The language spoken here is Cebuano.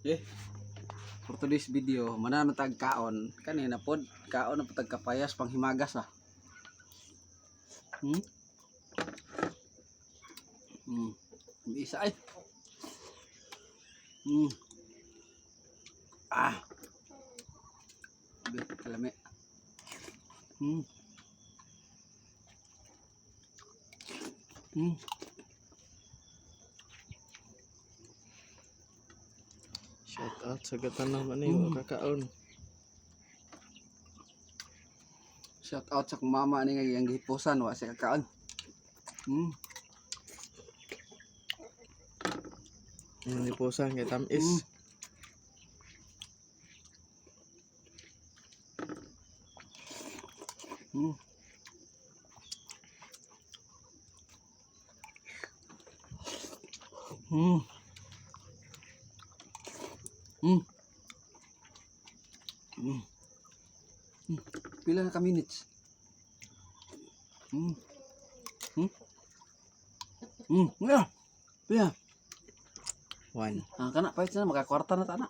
Eh. For today's video, manano tag kaon. Kanina pod, kaon na pod tag kapayas panghimagas ah. Isa ay. Ah. Abi, kalami. Shout out sa gatanom ani mm. Kakaon. Shout out sa akong mama ni nga iyang gihipusan wa siya kakaon. Ang lipusan kay tamis. Pila na ka minutes? Yeah. Pila. One. Ah, kana pahit na makakwarta na ta na.